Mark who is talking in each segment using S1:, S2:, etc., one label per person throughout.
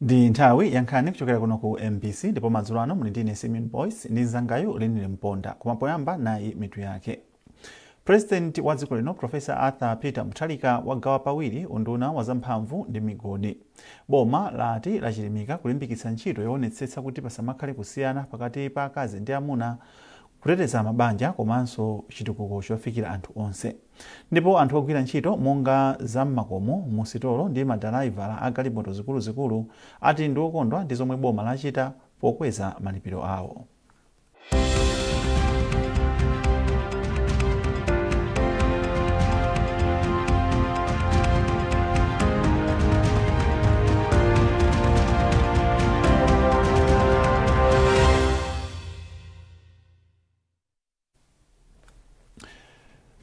S1: Ndi nthawi ya nkhani kuchokera kuno ku MBC, ndipo madzulo ano muli ndine Simeon Boyce ndi mzangayu Linile Mponda. Koma poyamba, nayi mitu yake. President wa dziko lino, Professor Arthur Peter Mutharika, wagawa pawiri unduna wa zamphamvu ndi migodi. Boma lati lachilimika kulimbikitsa ntchito yoonetsetsa kuti pasamakhale kusiyana pakati pa akazi ndi amuna, kuteteza mabanja komanso chitukuko chofikira anthu onse. Ndipo anthu ogwira ntchito monga zam'makomo, musitolo ndi madalaivala a galimoto zikuluzikulu ati ndi okondwa ndi zomwe boma lachita pokweza malipiro awo.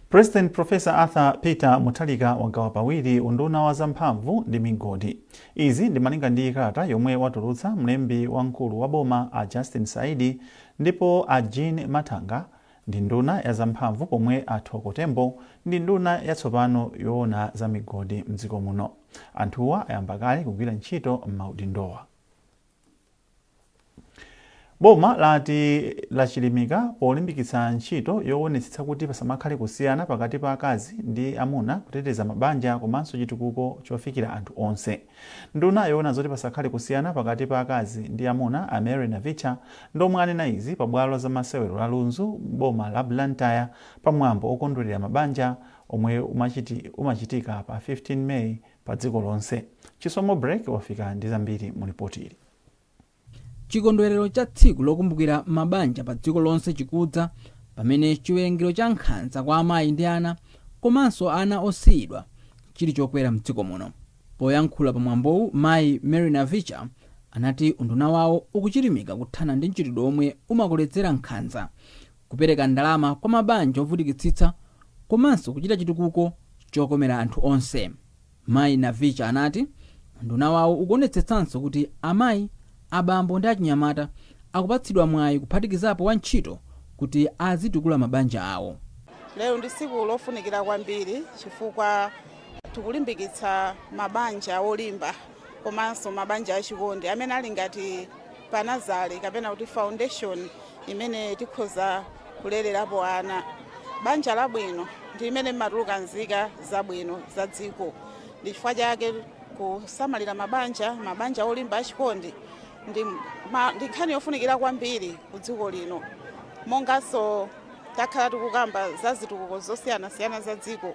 S1: President Professor Arthur Peter Mutharika wagawa pawiri unduna wa zamphamvu ndi migodi. Izi ndi malinga ndi kalata yomwe watulutsa mlembi wamkulu wa boma a Justin Saidi, ndipo a Jean Mathanga ndi nduna ya zamphamvu pomwe a Thoko Tembo ndi nduna yatsopano yoona za migodi mdziko muno. Anthuwa ayamba kale kugwira ntchito m'maudindowa. Boma lati lachilimika polimbikitsa ntchito yowonetsetsa kuti pasamakhale kusiyana pakati pa akazi ndi amuna, kuteteza mabanja komanso chitukuko chofikira anthu onse. Nduna yoona zoti pasakhale kusiyana pakati pa akazi ndi amuna, a Mary Navicha, ndomwe anena izi pa bwalo la zamasewero la Lunzu m'boma la Blantyre pamwambo okondwerera mabanja omwe umachitika pa 15 May pa dziko lonse. Chisomo Break wafika ndi zambiri mu lipoti ili.
S2: Chikondwerero cha tsiku lokumbukira mabanja pa dziko lonse chikudza pamene chiwerengero cha nkhanza kwa amayi ndi ana komanso ana osiyidwa chili chokwera mdziko muno. Poyankhula pamwambowu, mayi Mary Navicha anati unduna wawo ukuchilimika kuthana ndi mchitidwe omwe umakolezera nkhanza, kupereka ndalama kwa mabanja ovutikitsitsa komanso kuchita chitukuko chokomera anthu onse. Mayi Navicha anati unduna wawo ukuonetsetsanso kuti amayi, abambo ndi achinyamata akupatsidwa mwayi, kuphatikizapo wa ntchito, kuti azitukula mabanja awo.
S3: Lero ndi tsiku lofunikira kwambiri chifukwa tikulimbikitsa mabanja olimba komanso mabanja achikondi amene ali ngati panazale kapena kuti foundation imene tikhoza kulererapo ana. Banja labwino ndi limene limatuluka nzika zabwino za dziko. Ndi chifukwa chake kusamalira mabanja, mabanja olimba achikondi, ndi nkhani yofunikira kwambiri ku dziko lino. Monganso takhala tikukamba za zitukuko zosiyanasiyana za dziko,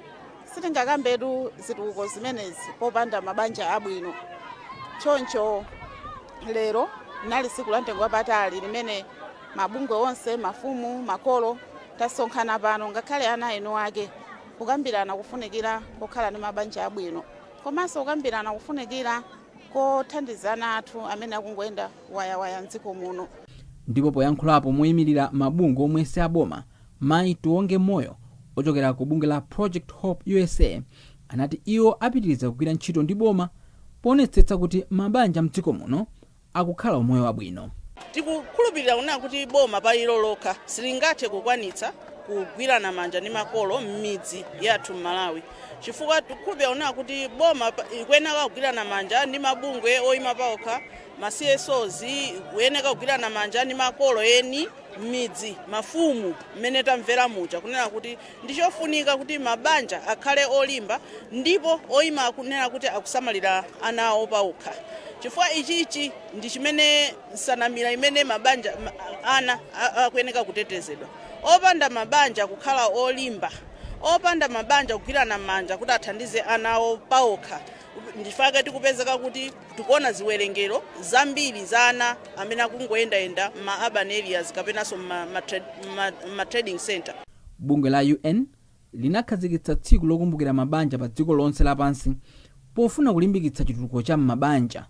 S3: sitingakambetu zitukuko zimenezi popanda mabanja abwino. Choncho lero linali tsiku la mtengo wapatali limene mabungwe onse, mafumu, makolo tasonkhana pano, ngakhale ana enu ake, kukambirana kufunikira kokhala ndi mabanja abwino komanso kukambirana kufunikira kothandizana athu amene akungoyenda wayawaya mdziko muno.
S2: Ndipo poyankhulapo moyimirira mabungwe omwe si aboma, mayi Tiwonge Moyo ochokera ku bungwe la Project Hope USA anati iwo apitiriza kugwira ntchito ndi boma poonetsetsa kuti mabanja mdziko muno akukhala umoyo wabwino.
S4: Tikukhulupirira kunena kuti boma pa ilo lokha silingathe kukwanitsa kugwirana manja ndi makolo m'midzi yathu m'Malawi, chifukwa tikukhulupirira kunena kuti boma ikuyenera kugwirana manja ndi mabungwe oyima paokha, ma CSOs, kuyenera kugwirana manja ndi makolo eni m'midzi, mafumu, mmene tamvera muja kunena kuti ndichofunika kuti mabanja akhale olimba ndipo oyima kunena kuti akusamalira ana awo paokha, chifukwa ichichi ndi chimene nsanamira imene mabanja ana akuyeneka kutetezedwa. Opanda mabanja kukhala olimba, opanda mabanja kugwirana manja kuti athandize ana awo paokha, ndifake tikupezeka kuti tikuona ziwerengero zambiri za ana amene akungoyendayenda ma urban areas kapenanso ma trading center.
S2: Bungwe la UN linakhazikitsa tsiku lokumbukira mabanja pa dziko lonse lapansi pofuna kulimbikitsa chitukuko cha m'mabanja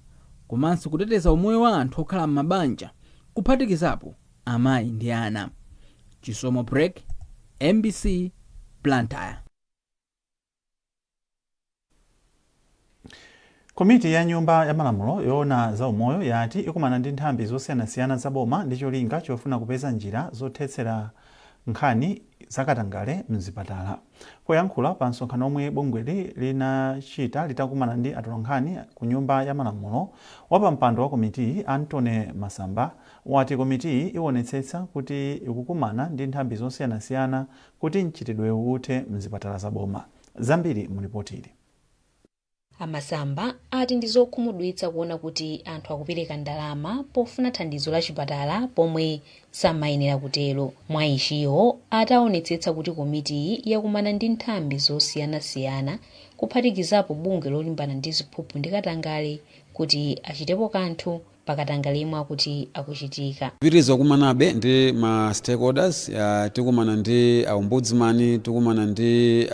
S2: komanso kuteteza umoyo wa anthu okhala m'mabanja, kuphatikizapo amayi ndi ana. Chisomo Break, MBC, Blantyre.
S1: Komiti ya Nyumba ya Malamulo yoona za umoyo yati ikumana ndi nthambi zosiyanasiyana za boma ndi cholinga chofuna kupeza njira zothetsera Nkhani zakatangale mzipatala. Poyankhula pa msonkhano omwe bungweli linachita litakumana ndi atolankhani ku Nyumba ya Malamulo, wapampando wa komitiyi Antony Masamba wati komitiyi iwonetsetsa kuti ikukumana ndi nthambi zosiyanasiyana kuti mchitidwewu uthe mzipatala zaboma. Zambiri mulipotili.
S5: Amasamba ati ndi zokhumudwitsa kuona kuti anthu akupereka ndalama pofuna thandizo la chipatala pomwe samayenera kutero. Mwa ichiwo ataonetsetsa kuti komitiyi yakumana ndi nthambi zosiyanasiyana, kuphatikizapo bungwe lolimbana ndi ziphuphu ndi katangale, kuti achitepo kanthu pakatangale yemwe akuti akuchitika.
S6: Pitiriza kukumanabe ndi ma stakeholders. Tikumana ndi Ombudsman, tikumana ndi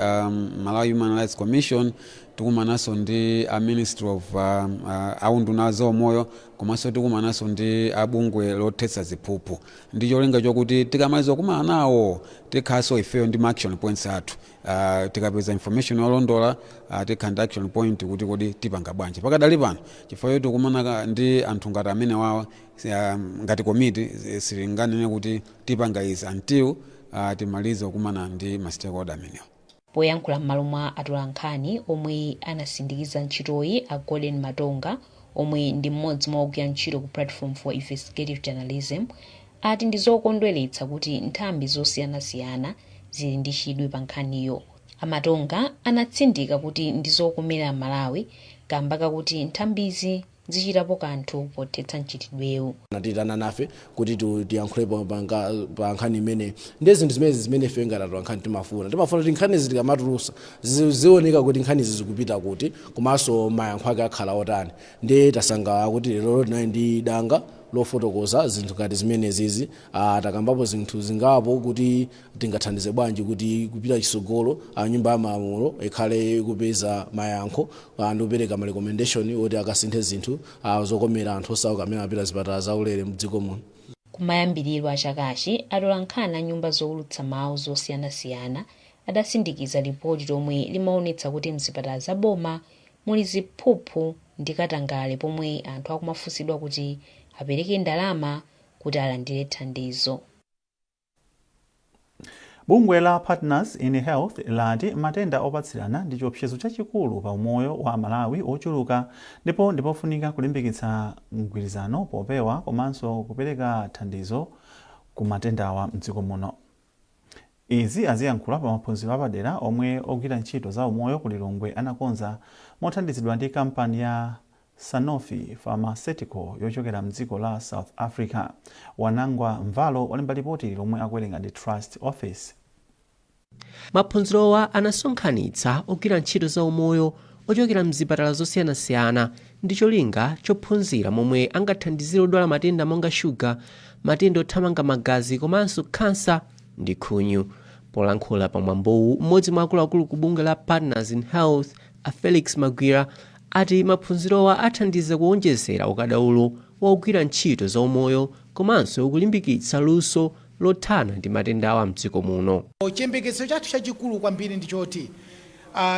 S6: Malawi Human Rights Commission, tikumananso ndi a Ministry of aunduna zaumoyo, komanso tikumananso ndi abungwe lothetsa ziphuphu, ndi cholinga chokuti tikamaliza kukumana nawo tikhalanso ifeyo ndi ma action points athu. Tikapeza information yolondola, tikhala ndi action point kuti kodi tipanga bwanji. Pakadali pano, chifukwa choti tikumana ndi anthu ngati amene wawa, ngati komiti silinganene kuti tipanga izi until timalize kukumana ndi ma stakeholder amenewa.
S5: Poyankhula m'malo mwa atolankhani omwe anasindikiza ntchitoyi, a Golden Matonga, omwe ndi mmodzi mwa ogwira ntchito ku Platform for Investigative Journalism, ati ndi zokondweretsa kuti nthambi zosiyanasiyana zili ndi chidwi pa nkhaniyo. Amatonga anatsindika kuti ndi zokomera Malawi kamba kakuti nthambizi zichitapo kanthu pothetsa mchitidwewu.
S7: Natitana nafe kuti tiyankhulepo pa nkhani imene ndi zinthu zimene zimene ife ngati atolankhani timafuna kuti nkhanizi tikamatulusa zioneka kuti nkhanizi zikupita kuti, komanso mayankho ake akhala otani. Ndi tasangalala kuti lero tinali ndi danga lofotokoza zinthu ngati zimene zizi. Takambapo zinthu zingapo kuti tingathandize bwanji kuti kupita chitsogolo Nyumba ya Malamulo ikhale ikupeza mayankho ndi kupereka ma recommendation oti akasinthe zinthu zokomera anthu osauka amene amapita zipatala zaulere mdziko muno.
S5: Kumayambiriro a chakachi, atolankhani a nyumba zowulutsa mawu zosiyanasiyana adasindikiza lipoti lomwe limaonetsa kuti mzipatala zaboma muli ziphuphu ndi katangale, pomwe anthu akumafunsidwa kuti apereke ndalama kuti alandire thandizo.
S1: Bungwe la Partners in Health lati matenda opatsirana ndi chiopsezo chachikulu pa umoyo wa Malawi ochuluka, ndipo ndipofunika kulimbikitsa mgwirizano popewa komanso kupereka thandizo ku matendawa mdziko muno. Izi aziyankhula pa maphunziro apadera omwe ogwira ntchito za umoyo ku Lilongwe anakonza mothandizidwa ndi kampani ya Sanofi Pharmaceutical yochokera mdziko la South Africa. Wanangwa Mvalo walemba lipoti lomwe akuwerenga ndi Trust Office.
S8: Maphunzirowa anasonkhanitsa ogwira ntchito za umoyo ochokera mzipatala zosiyanasiyana ndi cholinga chophunzira momwe angathandizire odwala matenda monga shuga, matenda othamanga magazi komanso khansa ndi khunyu. Polankhula pamwambowu, mmodzi mwa akuluakulu ku bungwe la Partners in Health, a Felix Magwira, ati maphunzirowa athandiza kuwonjezera ukadaulo wa ogwira ntchito za umoyo komanso kulimbikitsa luso lothana ndi matendawa mdziko muno.
S9: Chiyembekezo chathu chachikulu kwambiri ndi choti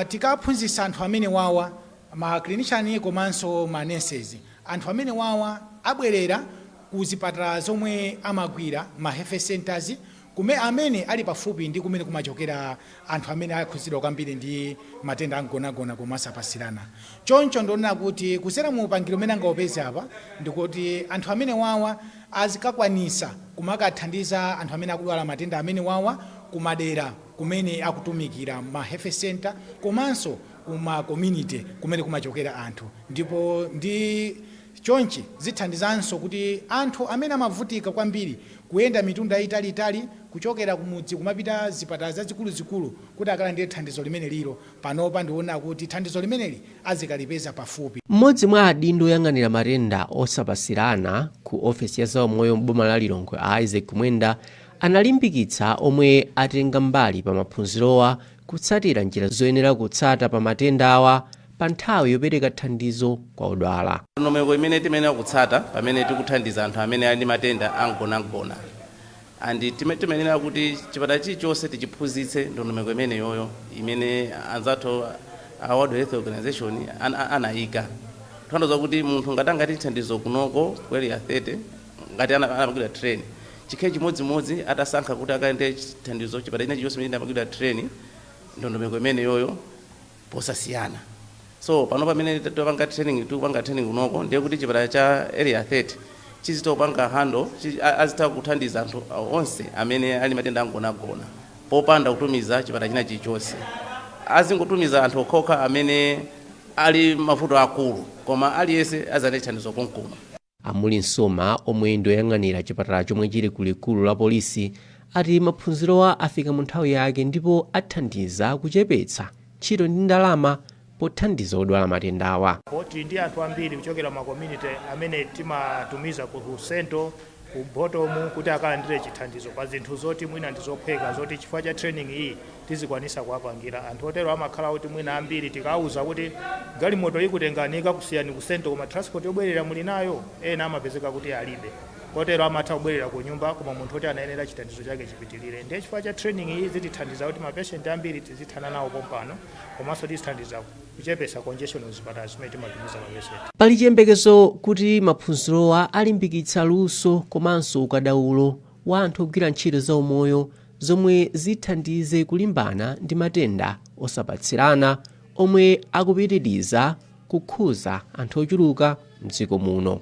S9: tikaphunzitsa anthu amene wawa, ma clinician komanso ma nurses, anthu amene wawa abwerera ku zipatala zomwe amagwira, ma health centers kume amene ali pafupi ndi kumene kumachokera anthu amene akhudzidwa kwambiri ndi matenda amgonagona komanso apasirana. Choncho ndionena kuti kuzera mu upangiro umene angaupeze apa, ndikuti anthu amene wawa azikakwanisa kumakathandiza anthu amene akudwala matenda amene wawa kumadera kumene akutumikira, ma health center komanso kuma community kumene kumachokera anthu. Ndipo ndi chonchi zithandizanso kuti anthu amene amavutika kwambiri kuyenda mitunda italiitali kuchokera kumudzi kumapita zipatala zazikuluzikulu kuti akalandire thandizo limene lilo, panopa ndiona kuti thandizo limeneli azikalipeza pafupi.
S8: Mmodzi mwa adindo oyang'anira matenda osapasirana ku ofesi ya zaumoyo m'boma la Lilongwe, a Isaac Kumwenda, analimbikitsa omwe atenga mbali pa maphunzirowa kutsatira njira zoyenera kutsata pa matenda awa pa nthawi yopereka thandizo kwa odwala.
S10: Ndondomeko imene timayenera kutsata pamene tikuthandiza anthu amene ali ndi matenda amgonagona, and timayenera kuti chipatala chilichonse tichiphunzitse ndondomeko imeneyoyo imene anzathu a World Health Organization anayika, kutanthauza kuti munthu ngati angati thandizo kunoko ku Area 30, ngati anapangidwa train. Chikhale chimodzimodzi atasankha kuti akaende chithandizo chipatala china chilichonse chimene amagwira train ndondomeko imene yoyo posasiyana. So pano pamene tapanga training, tikupanga training kunoko, ndiye kuti chipatala cha Area 30 chizitha kupanga handle, azitha kuthandiza anthu onse amene ali matenda angonagona popanda kutumiza chipatala china chilichonse. Azingotumiza anthu okhaokha amene ali mavuto akulu, koma aliyense azane chithandizo konkuno.
S8: Amuli Nsoma, omwe ndi oyang'anira chipatala chomwe chili ku likulu la polisi, ati maphunzirowa afika mu nthawi yake ndipo athandiza kuchepetsa ntchito ndi ndalama pothandiza odwala matendawa.
S11: Tili ndi anthu ambiri kuchokera ma community amene timatumiza ku Central, ku Bottom kuti akalandire chithandizo pa zinthu zoti mwina ndi zophweka, zoti chifukwa cha training iyi tizikwanisa kuwapangira. Anthu otero amakhala kuti mwina ambiri tikawuza kuti galimoto ikutengani ikakusiyani ku Central, koma transport yobwerera muli nayo? Ena amapezeka kuti alibe, kotero amatha kubwerera ku nyumba, koma munthu oti anayenera chithandizo chake chipitirire. Ndiye chifukwa cha training iyi zitithandiza kuti mapatient ambiri tizithana nawo pompano, komanso tizithandiza kuchepesa congestion mzipatala zimene timatumiza mapatient.
S8: Pali chiyembekezo kuti maphunzirowa alimbikitsa luso komanso ukadaulo wa anthu ogwira ntchito zaumoyo, zomwe zithandize kulimbana ndi matenda osapatsirana omwe akupitiriza kukhuza anthu ochuluka mdziko muno.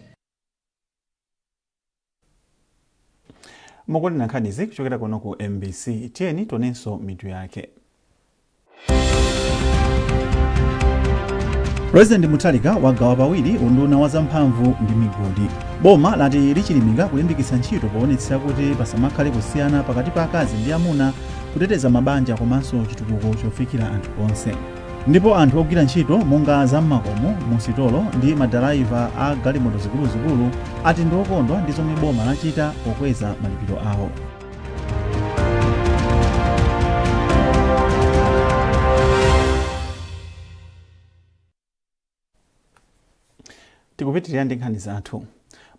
S1: Mukuonera nkhanizi kuchokera kuno ku MBC. Tiyeni tionenso mitu yake. President Mutharika wagawa pawiri unduna wa zamphamvu ndi migodi. Boma lati lichilimika kulimbikitsa ntchito poonetsetsa kuti pasamakhale kusiyana pakati pa akazi ndi amuna, kuteteza mabanja komanso chitukuko chofikira anthu onse. Ndipo anthu ogwira ntchito monga zam'makomo, musitolo ndi madalaiva a galimoto zikuluzikulu ati ndi okondwa ndi zomwe boma lachita pokweza malipiro awo. Tikupitirira ndi nkhani zathu.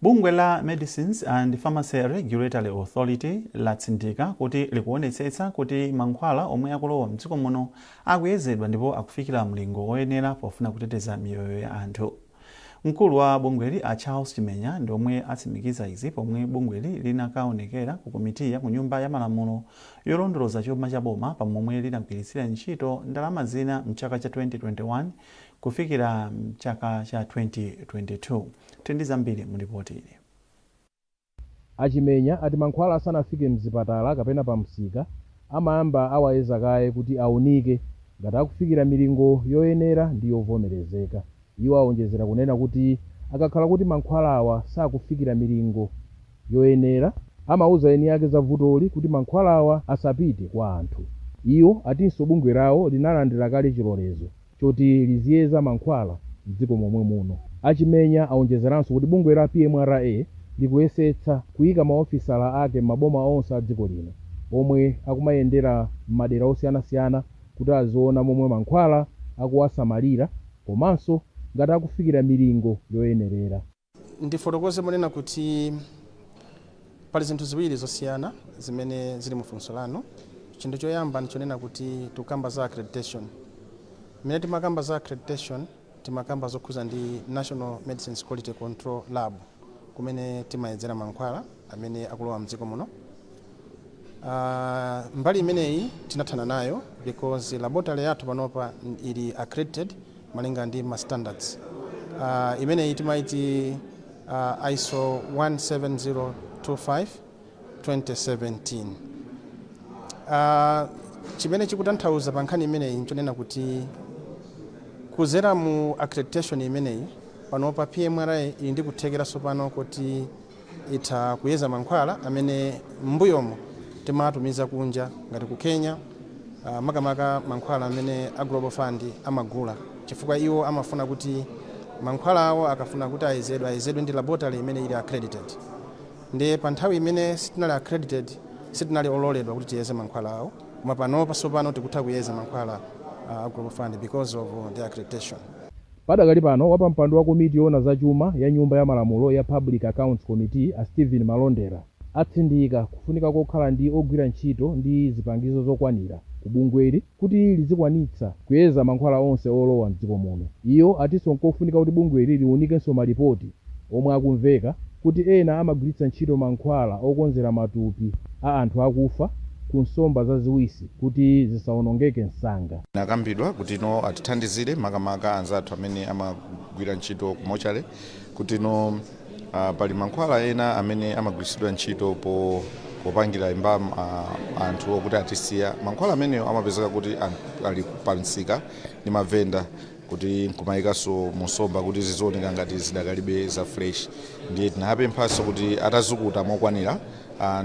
S1: Bungwe la Medicines and Pharmacy Regulatory Authority latsindika kuti likuonetsetsa kuti mankhwala omwe akulowa mdziko muno akuyezedwa ndipo akufikira mlingo woyenera pofuna kuteteza miyoyo ya anthu. Mkulu wa bungweli, a Charles Chimenya, ndi omwe atsimikiza izi pomwe bungweli linakaonekera ku komiti ya ku Nyumba ya Malamulo yolondoloza chuma cha boma pamomwe linagwiritsira ntchito ndalama zina mchaka cha 2021 kufikira mchaka cha 2022. Tili ndi zambiri mu ripoti ili.
S12: Achimenya ati mankhwala asanafike mzipatala kapena pa msika, amayamba awayeza kaye kuti aunike ngati akufikira milingo yoyenera ndi yovomerezeka. Iwo awonjezera kunena kuti akakhala kuti mankhwalawa sakufikira milingo yoyenera, amauza eni ake za vutoli kuti mankhwalawa asapite kwa anthu. Iwo atinso bungwe lawo linalandira kale chilolezo choti liziyeza mankhwala mdziko momwe muno. Achimenya awonjezeranso kuti bungwe la PMRA likuyesetsa kuyika maofisala ake m'maboma onse a dziko lino omwe akumayendera m'madera osiyanasiyana kuti aziona momwe mankhwala akuwasamalira komanso ngati akufikira milingo yoyenerera.
S13: Ndifotokoze monena kuti pali zinthu ziwiri zosiyana zimene zili mu funso lanu. Chinthu choyamba ndichonena kuti tikukamba za accreditation. Mmene timakamba za accreditation, timakamba zokhuza ndi National Medicines Quality Control Lab, kumene timayezera mankhwala amene akulowa mdziko muno. Mbali imeneyi tinathana nayo because laboratory yathu panopa ili accredited malinga ndi ma standards. Imeneyi timaiti ISO 17025 2017. Chimene chikutanthauza pa nkhani imeneyi nchonena kuti kuzera mu accreditation imeneyi, panopa PMRA ili ndi kuthekeranso pano kuti itha kuyeza mankhwala amene m'mbuyomo timatumiza kunja ngati ku Kenya, makamaka mankhwala amene a Global Fund amagula, chifukwa iwo amafuna kuti mankhwala awo akafuna kuti ayezedwe, ayezedwe ndi laboratory imene ili accredited. Ndiye pa nthawi imene sitinali accredited, sitinali ololedwa kuti tiyeze mankhwala awo, koma panopa tsopano tikutha kuyeza mankhwala a Global Fund because of the accreditation.
S12: Padakali pano, wapampando wa komiti yoona zachuma ya Nyumba ya Malamulo ya Public Accounts Committee, a Stephen Malondera, atsindika kufunika kokhala ndi ogwira ntchito ndi zipangizo zokwanira ku bungweli kuti lizikwanitsa kuyeza mankhwala onse olowa mdziko muno. Iwo atinso nkofunika kuti bungweli liunikenso malipoti Omwe akumveka kuti ena amagwiritsa ntchito mankhwala okonzera matupi a anthu akufa ku nsomba zaziwisi kuti zisawonongeke msanga.
S14: Nakambidwa kuti no atithandizire, makamaka anzathu amene amagwira ntchito ku mortuary, kuti no pali mankhwala ena amene amagwiritsidwa ntchito popangira embalm anthu okuti atisiya. Mankhwala amenewo amapezeka kuti ali pamsika ndi mavenda, kuti nkumayikanso musomba kuti zizioneka ngati zidakalibe za fresh. Ndiye tinapemphanso kuti atazukuta mokwanira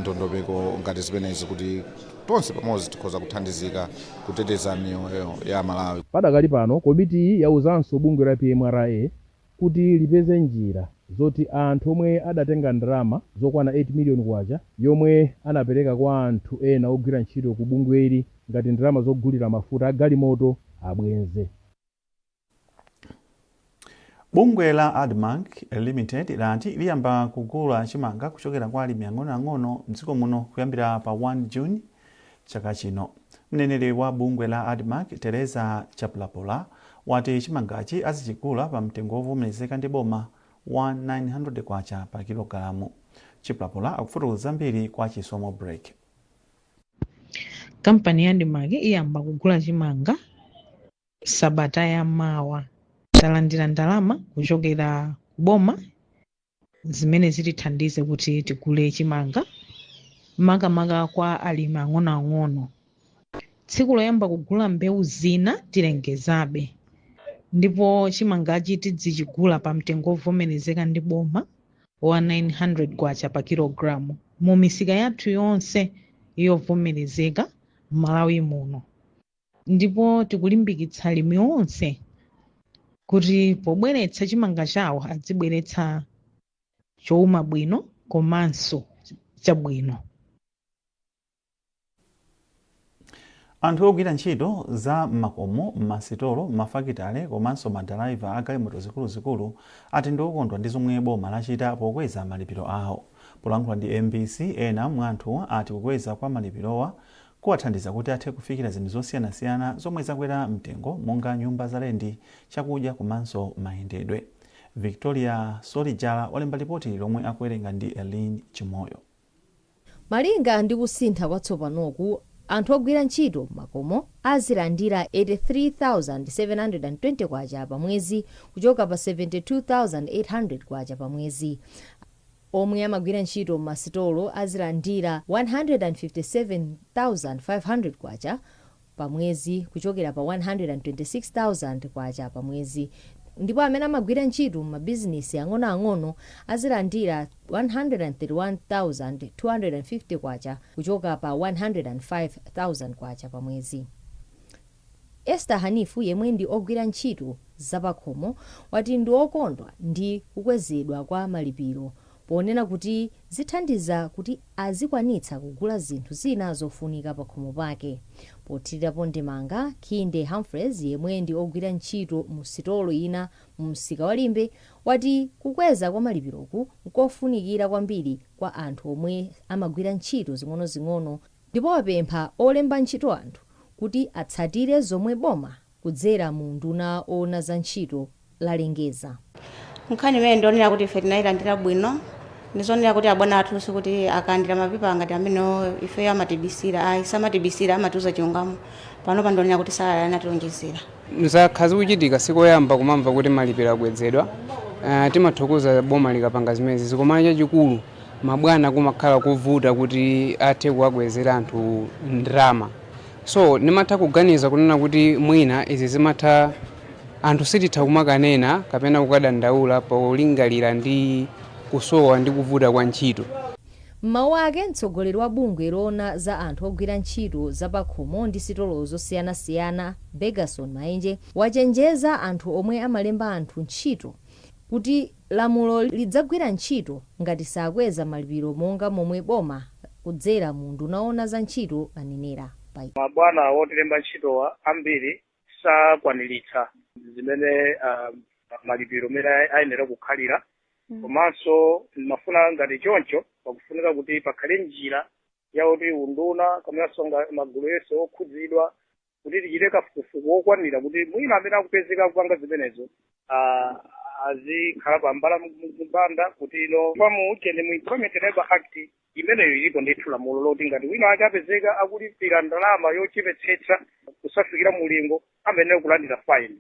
S14: ndondomeko ngati zimenezi, kuti tonse pamodzi tikhoza kuthandizika kuteteza miyoyo ya Malawi.
S12: Padakali pano komitiyi yauzanso bungwe la PMRA kuti lipeze njira zoti anthu omwe adatenga ndalama zokwana 8 miliyoni kwacha yomwe anapereka kwa anthu ena ogwira ntchito ku bungweli ngati ndalama zogulira mafuta a galimoto abwenze.
S1: Bungwe la ADMARC Limited lati liyamba kugula chimanga kuchokera kwa alimi ang'onoang'ono mdziko muno kuyambira pa 1 June chaka chino. Mneneri wa bungwe la ADMARC, Teresa Chapulapula, wati chimangachi azichigula pa mtengo wovomerezeka ndi boma wa 900 kwacha pa kilogalamu. Chipulapula akufotokoza zambiri kwa Chisomo Break.
S15: Kampani ya ADMARC iyamba kugula chimanga sabata ya mawa. Talandira ndalama kuchokera kuboma zimene zitithandize kuti tigule chimanga, makamaka kwa alimi ang'onoang'ono. Tsiku loyamba kugula mbewu zina tilengezabe, ndipo chimangachi tidzichigula pa mtengo wovomerezeka ndi boma wa 900 kwacha pa kilogalamu mu misika yathu yonse yovomerezeka m'Malawi muno. Ndipo tikulimbikitsa alimi onse kuti pobweretsa chimanga chawo adzibweretsa chowuma bwino komanso chabwino.
S1: Anthu ogwira ntchito za m'makomo, m'masitolo, m'mafakitale komanso madalaiva a galimoto zikuluzikulu ati ndi okondwa ndi zomwe boma lachita pokweza malipiro awo. Polankhula ndi MBC, ena mwa anthuwa ati kukweza kwa malipirowa kuwathandiza kuti athe kufikira zinthu zosiyanasiyana zomwe zakwera mtengo, monga nyumba za lendi, chakudya komanso mayendedwe. Victoria Solijala walemba ripoti lomwe akuwerenga ndi Elin Chimoyo.
S16: Malinga ndi kusintha kwatsopanoku, anthu ogwira ntchito m'makomo azilandira 83,720 kwacha pa mwezi kuchoka pa 72,800 kwacha pa mwezi. Omwe amagwira ntchito m'masitolo azilandira 157,500 kwacha pa mwezi kuchokera pa 126,000 kwacha pa mwezi, ndipo amene amagwira ntchito m'mabizinesi ang'onoang'ono azilandira 131,250 kwacha kuchoka pa 105,000 kwacha pa mwezi. Esther Hanifu, yemwe ndi ogwira ntchito zapakhomo, wati ndi okondwa ndi kukwezedwa kwa malipiro, ponena kuti zithandiza kuti azikwanitsa kugula zinthu zina zofunika pakhomo pake. Pothirirapo ndemanga, Kinde Humphreys, yemwe ndi ogwira ntchito mu sitolo ina mu msika wa Limbe, wati kukweza kwa malipiroku nkofunikira kwambiri kwa anthu omwe amagwira ntchito zing'onozing'ono, ndipo wapempha olemba ntchito anthu kuti atsatire zomwe boma kudzera mu nduna ona za ntchito lalengeza.
S17: Nkhani imene ndionera kuti ife tinayilandira bwino, ndizonera kuti abwana athu sikuti akalandira mapepa ngati amenewo ife amatibisira, ayi, samatibisira, amatiuza chilungamo. Pano pandionera kuti salary anatilonjezera.
S18: Zakhala zikuchitika, sikoyamba kumamva kuti malipiro akwezedwa. Timathokoza boma likapanga zimenezi, koma chachikulu mabwana kumakhala kuvuta kuti athe kuwakwezera anthu ndalama. So ndimatha kuganiza kunena kuti mwina izi zimatha anthu sititha kumakanena kapena kukadandaula polingalira ndi kusowa ndi kuvuta kwa ntchito.
S16: M'mawu ake, mtsogoleri wa bungwe loona za anthu ogwira ntchito zapakhomo ndi sitolo zosiyanasiyana, Bergerson Maenje, wachenjeza anthu omwe amalemba anthu ntchito kuti lamulo lidzagwira ntchito ngati sakweza malipiro monga momwe boma kudzera mu nduna ona za ntchito lanenera.
S19: Mabwana wotilemba ntchitowa ambiri sakwaniritsa zimene malipiro amene ayenera kukhalira. Komanso mafuna ngati choncho pakufunika kuti pakhale njira yakuti unduna komanso magulu ense okhudzidwa kuti tichite kafukufuku wokwanira kuti mwina amene akupezeka kupanga zimenezo. Azikhala pambala mbanda kuti ino pamu chene mu Employment Labour Act imeneyo ilipo ndithu lamulo loti ngati wina ake apezeka akulipira ndalama yochepetsetsa kusafikira mulingo, amayenera kulandira fine.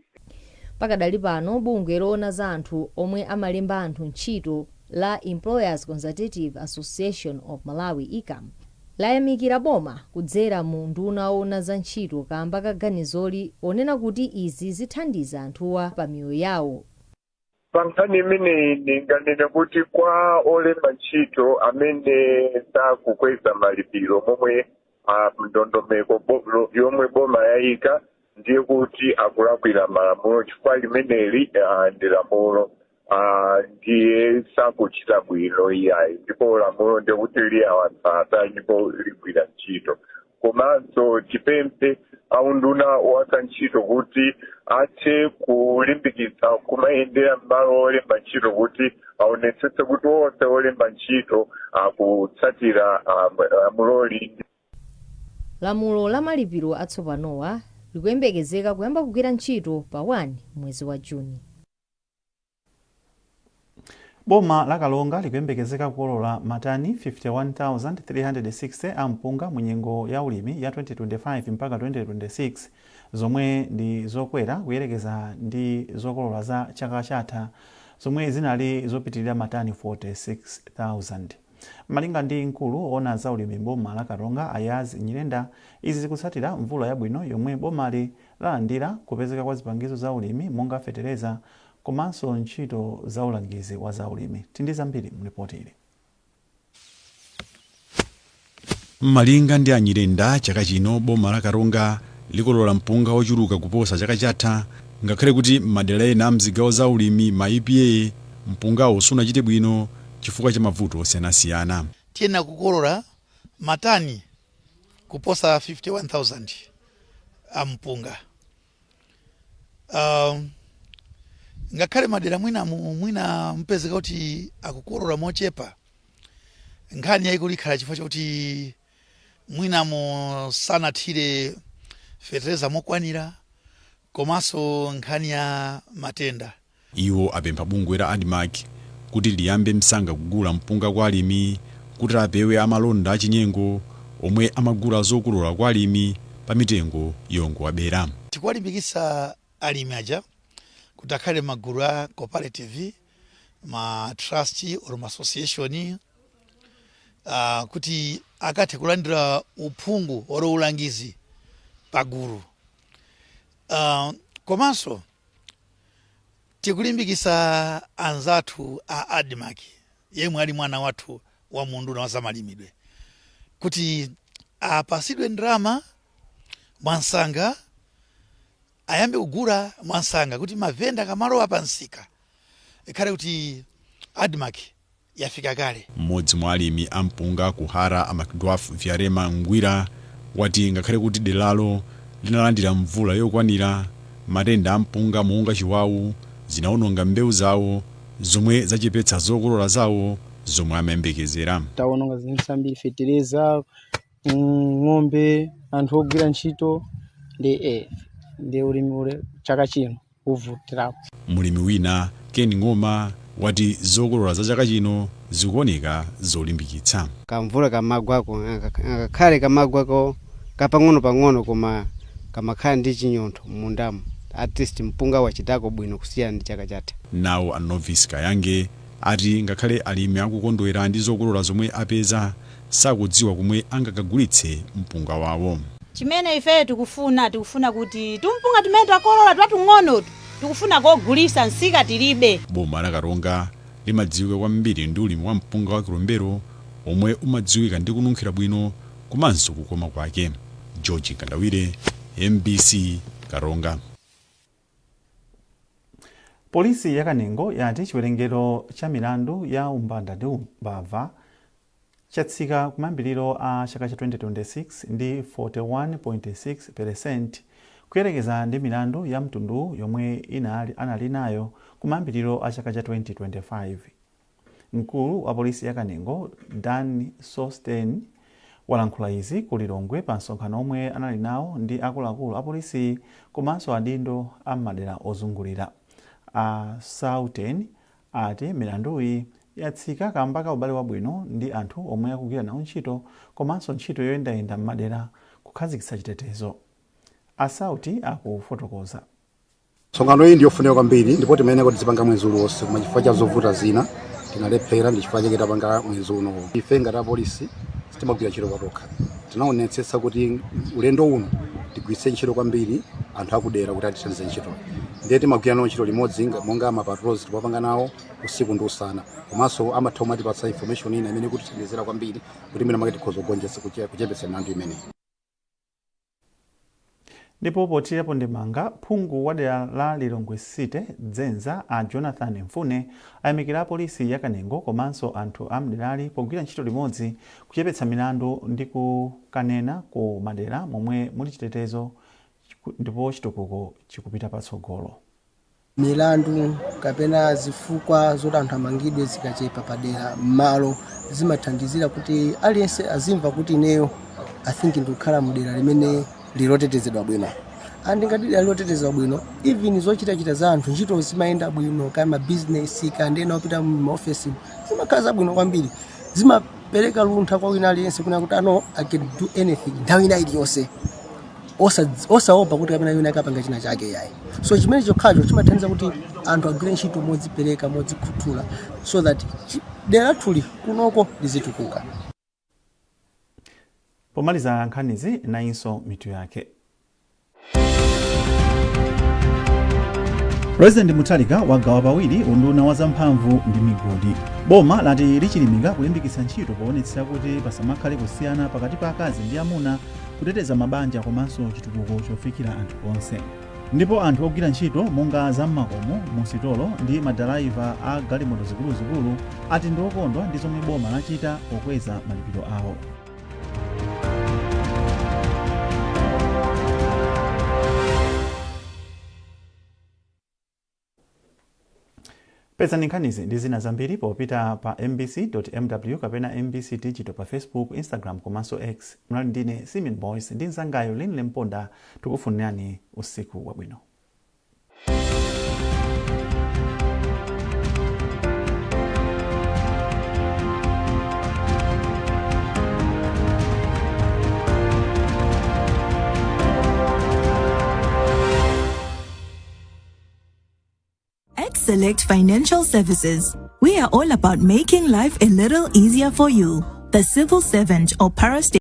S16: Pakadali pano, bungwe loona za anthu omwe amalemba anthu ntchito la Employers Consultative Association of Malawi, ECAM, layamikira boma kudzera mu nduna owona za ntchito kamba ka ganizoli, ponena kuti izi zithandiza anthuwa pa miyoyo yawo.
S20: Pa nkhani imeneyi, ndinganene kuti kwa olemba ntchito amene sakukweza malipiro momwe ndondomeko yomwe boma yayika, ndiye kuti akulakwira malamulo, chifukwa limeneli ndi lamulo. Ndiye sakuchita bwino iyayi, ndipo lamulo ndiye kuti liyawatsata ndipo ligwira ntchito. Komanso tipemphe aunduna wa ntchito kuti athe kulimbikitsa kumayendera m'malo olemba ntchito kuti aonetsetse kuti onse olemba ntchito akutsatira lamuloli.
S16: Lamulo la malipiro atsopanowa likuyembekezeka kuyamba kugwira ntchito pa 1 mwezi wa Juni.
S1: Boma la Karonga likuyembekezeka kukolola matani 51,360 a mpunga mu nyengo ya ulimi ya 2025 mpaka 2026, zomwe ndi zokwera kuyerekeza ndi zokolola za chaka chatha zomwe zinali zopitirira matani 46,000. Malinga ndi mkulu woona za ulimi boma la Karonga, Ayaz Nyirenda, izi zikutsatira mvula yabwino yomwe bomali lalandira, kupezeka kwa zipangizo za ulimi monga fetereza komanso ntchito za ulangizi wa zaulimi. Tindi zambiri mlipoti ili.
S21: Malinga ndi Anyirenda, chaka chino boma la Karonga likolola mpunga wochuluka kuposa chaka chatha, ngakhale kuti madera ena a mzigawo za ulimi, ma EPA, mpungawo sunachite bwino chifukwa cha mavuto osiyanasiyana.
S22: Tiyenera kukolola matani kuposa 51,000 a mpunga. Ngakhale madera mwina mwina mpezeka kuti akukolola mochepa, nkhani yayikulu ikhala chifukwa chakuti mwinamo sanathire fetereza mokwanira komanso nkhani ya matenda.
S21: Iwo apempha bungwe la ADMARC kuti liyambe msanga kugula mpunga kwa alimi kuti apewe amalonda achinyengo omwe amagula zokolola kwa alimi pa mitengo yongowabera.
S22: Tikuwalimbikitsa alimi aja kuti akhale magulu a cooperative, ma trust or ma association, kuti akathe kulandira uphungu or ulangizi pagulu. Komanso tikulimbikitsa anzathu a ADMARC, yemwe ali mwana wathu wa munduna wa zamalimidwe, kuti apasidwe ndalama mwansanga, ayambe kugula mwansanga, kuti mavenda akamalowa pa msika ikhale kuti ADMARC yafika kale.
S21: Mmodzi mwa alimi a mpunga ku Hara, a Macdwarf Vyarema Ngwira, wati ngakhale kuti deralo linalandira mvula yokwanira, matenda a mpunga monga chiwawu zinawononga mbewu zawo zomwe zachepetsa zokolola zawo zomwe amayembekezera.
S23: Tawononga zinthu zambiri, fetereza, ng'ombe, anthu ogwira ntchito ndi ulimi ule chaka chino uvutirapo.
S21: Mulimi wina, Ken Ng'oma, wati zokolola za chaka chino zikuoneka zolimbikitsa.
S24: Kamvula kamagwako, ngakhale kamagwako kapang'ono-pang'ono, koma kamakhala ndi chinyontho m'mundamo. At least mpunga wachitako bwino kusiyana ndi chaka chatha.
S21: Nawo a Novice Kayange ati ngakhale alimi akukondwera ndi zokolola zomwe apeza, sakudziwa komwe angakagulitse mpunga wawo.
S25: Chimene ifeyo tikufuna, tikufuna kuti tumpunga timene takolola twatung'onotu tikufuna kogulisa, msika tilibe.
S21: Boma la Karonga limadziwika kwambiri ndi ulimi wa mpunga wa Kilombero omwe umadziwika ndi kununkhira bwino komanso kukoma kwake. George Kandawire, MBC, Karonga.
S1: Polisi ya Kanengo yati chiwerengero cha milandu ya umbanda ndi umbava chatsika kumayambiriro a chaka cha 2026 ndi 41.6% kuyerekeza ndi milandu ya mtundu yomwe anali nayo kumayambiriro a chaka cha 2025. Mkulu wa polisi ya Kanengo, Dan Sosten, walankhula izi ku Lilongwe pa msonkhano omwe anali nawo ndi akuluakulu a polisi komanso adindo a madera ozungulira. A Sauten ati milanduyi yatsika kamba ka ubale wabwino ndi anthu omwe akugwira nawo ntchito komanso ntchito yoyendayenda m'madera kukhazikitsa chitetezo. A Sauti akufotokoza.
S2: Msonkhano iyi ndiyofunika kwambiri ndipo timene kuti tizipanga mwezi uliwonse, koma chifukwa cha zovuta zina tinalephera, ndi chifukwa chake tapanga mwezi uno. Ife ngati apolisi sitimagwira ntchito patokha. Tinaonetsetsa kuti ulendo uno tigwiritse ntchito kwambiri anthu akudera kuti atithandize ntchito, ndiye timagwira nawo ntchito limodzi monga ma patrols timapanga nawo usiku ndi usana, komanso amatha kumatipatsa information ina imene ikutithandizira kwambiri kuti mwina mwake tikhoza kugonjetsa kuchepetsa milandu imeneyi.
S1: Ndipo pothirapo ndemanga, phungu wa dera la Lilongwe City Dzenza a Jonathan Mfune ayamikira apolisi ya Kanengo komanso anthu a mderali pogwira ntchito limodzi kuchepetsa milandu ndi kukanena ku madera momwe muli chitetezo ndipo chitukuko chikupita patsogolo.
S3: Milandu kapena zifukwa zoti anthu amangidwe zikachepa padera m'malo, zimathandizira kuti aliyense azimva kuti ineyo I think ndikukhala mdera limene lilotetezedwa bwino. And ngati dera lilotetezedwa bwino, even zochitachita za anthu, ntchito zimayenda bwino, kaya mabizinesi, kaya ndi ena opita mumaofesi, zimakhala zabwino kwambiri. Zimapereka luntha kwa wina aliyense kuna kuti ano I can do anything nthawi ina iliyonse osaopa kuti kapena wina akapanga china chake, yayi. So chimene chokhacho chimathandiza kuti anthu agwire ntchito modzipereka, modzikhuthula, so that dera lathuli kunoko lizitukuka.
S1: Pomaliza nkhanizi, nayinso mitu yake. President Mutharika wagawa pawiri unduna wa zamphamvu ndi migodi. Boma lati lichilimika kulimbikitsa ntchito poonetsetsa kuti pasamakhale kusiyana pakati pa akazi ndi amuna, kuteteza mabanja komanso chitukuko chofikira anthu onse. Ndipo anthu ogwira ntchito monga zam'makomo, musitolo ndi madalaiva a galimoto zikuluzikulu ati ndi okondwa ndi zomwe boma lachita pokweza malipiro awo. Pezani nkhanizi ndi zina zambiri popita pa mbc.mw kapena MBC Digital pa Facebook, Instagram komanso X. Mnali ndine Simeon Boyce ndi mzangayo Linle Mponda, tikufunirani usiku wabwino.
S4: At Select Financial Services, we are all about making life a little easier for you, the civil servant or parastatal.